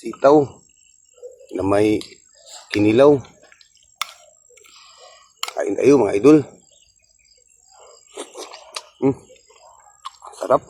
sitaw na may kinilaw. Kain tayo mga idol. Sarap.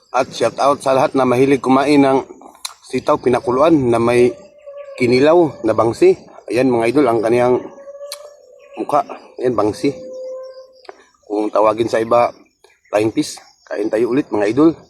At shout out sa lahat na mahilig kumain ng sitaw pinakuluan na may kinilaw na bangsi. Ayan mga idol ang kaniyang mukha. Ayan bangsi. Kung tawagin sa iba, flying fish. Kain tayo ulit mga idol.